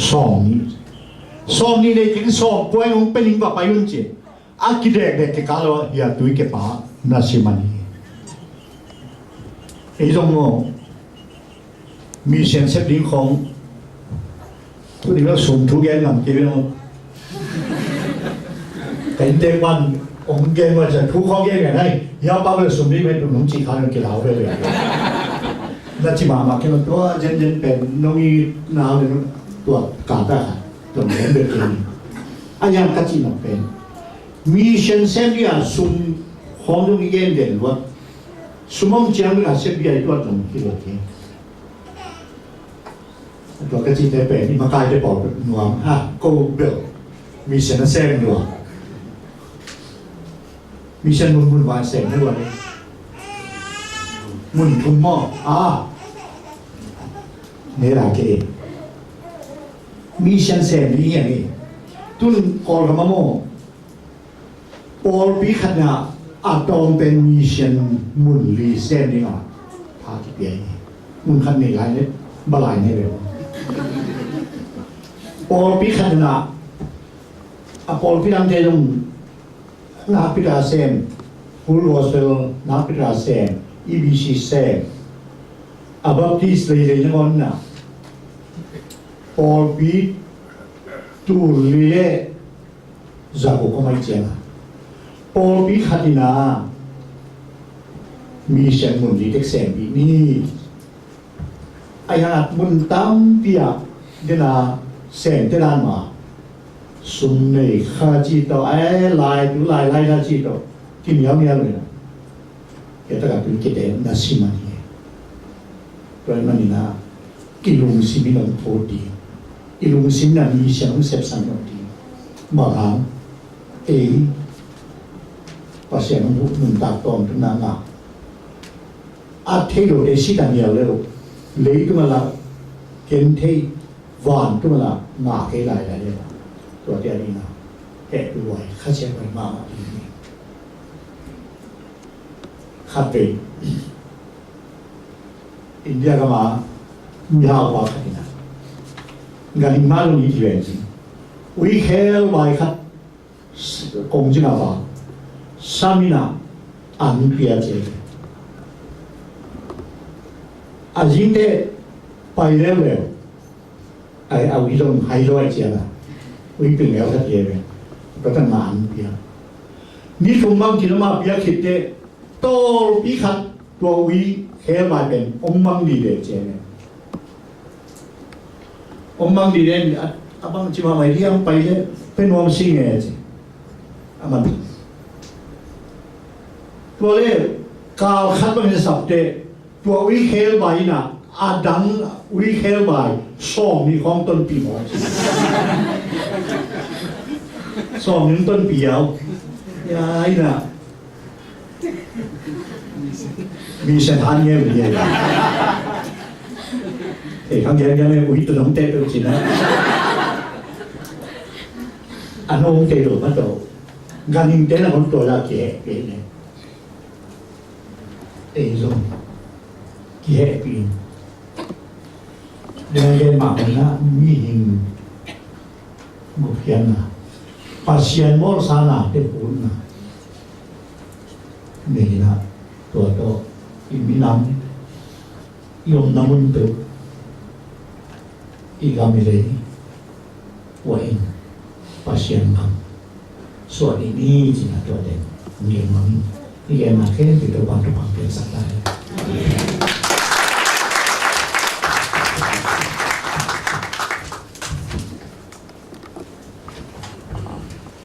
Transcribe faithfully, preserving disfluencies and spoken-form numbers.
Sawm nih. Sawm nih nei kik sawm puai hong pe ning va pai un ci. A kidekdek kikal lo a hia tui kepa na sim a ni. Ei zong maw, mission sep ding khong tu ding lo sum thu gen ngam kei beng. Ka inntek pan ong gen va ca thu khong gen ngai nai. Hia pa bel sum ding me tu nong ci kha nong kilau ve ve. Na ci mahmah kei lo tua zenzen pen nong i nau le tua ka ta kha. Tua nong gen bek kei. A yang ka ci nong pen. Mission sem ding a sum khong zong i gen den luat. Sum hong ciang ding a sem ding a i tuat zong hi lo kei. Tua ka cihte pen i makaite pawl nuam ha, ko bel mission a sem nuam. Mission mun mun vai sem nuam. Mun thum maw a ne la ke. Mission sem ni hi a ni. Tun Kawlgam a maw. Pawlpi khat na a tawm pen mission mun li sem ding a pha kipia hi. Mun khat nei lai ne, ba lai ne ve. Pawlpi khat na a pawlpi dangte zong nakpi ta sem, Full Gospel nakpi ta sem, E B C sem, a Baptist leilei na ngawn na pawlpi tul li le Jacob kong ai ciang a pawlpi khat in a mission mun li tek sem bih ni. A yang at mun tampi ah den a sem te dan ma sum nei kha ci tawh a lai tu lai lai na ci tawh kimiau miau le na. Kei takah tun kite na sim a ni. Tua ahih manin ah i lungsim in hong phut ding, i lungsim in a mission hong sepsan lo ding. Bang hang ei Pasian hong nuntak tawntung na ngah. A thei lote si ta mial le uh leitung a la ken thei vantung a la ngah kei lai lai le uh. Tuate a ding a hehpih huai Kha Siangtho in mahmah ding hi. Khatvei India gam a mihau pa khat in a ganhing mah lo ni ti ven cin ui khel vai khat kong cin a va sam in a an pia ci. A zingte pai leuleu. Ai, a ui zong hai zaw ai ciang a ui ping leu khat ye ve. Tua tan ma an pia. Ni thum bang kilo ma pia khit te tawlpi khat tua ui khel vai pen om mang di le ciang a om mang di le a bang ci ma mai liang pai le pen nuam si nge ci. A man tua le kal khat bang in sap te tua ui khel vai in a a dang ui khel vai sawm nih khawng tonpih mawk. Sawm nih tonpih au. Ya in a mi sian han nge ui nge. Ei khang gen gen le ui tu dong te tu cin a. A nong te lo ma to. Ganhing te na hon to la ke ke ne. Ei zong kihehpih in. Denggen mah mah na mihing gupkhiatna Pasian mawlsana te putna. Neihna tua tawh i minam i omna mun peuh i gam i lei tua in Pasian gam suah ding hi ci-in a tua teng hong gen mang in. I genna khempeuh Topa'n thupha piaksak ta hen.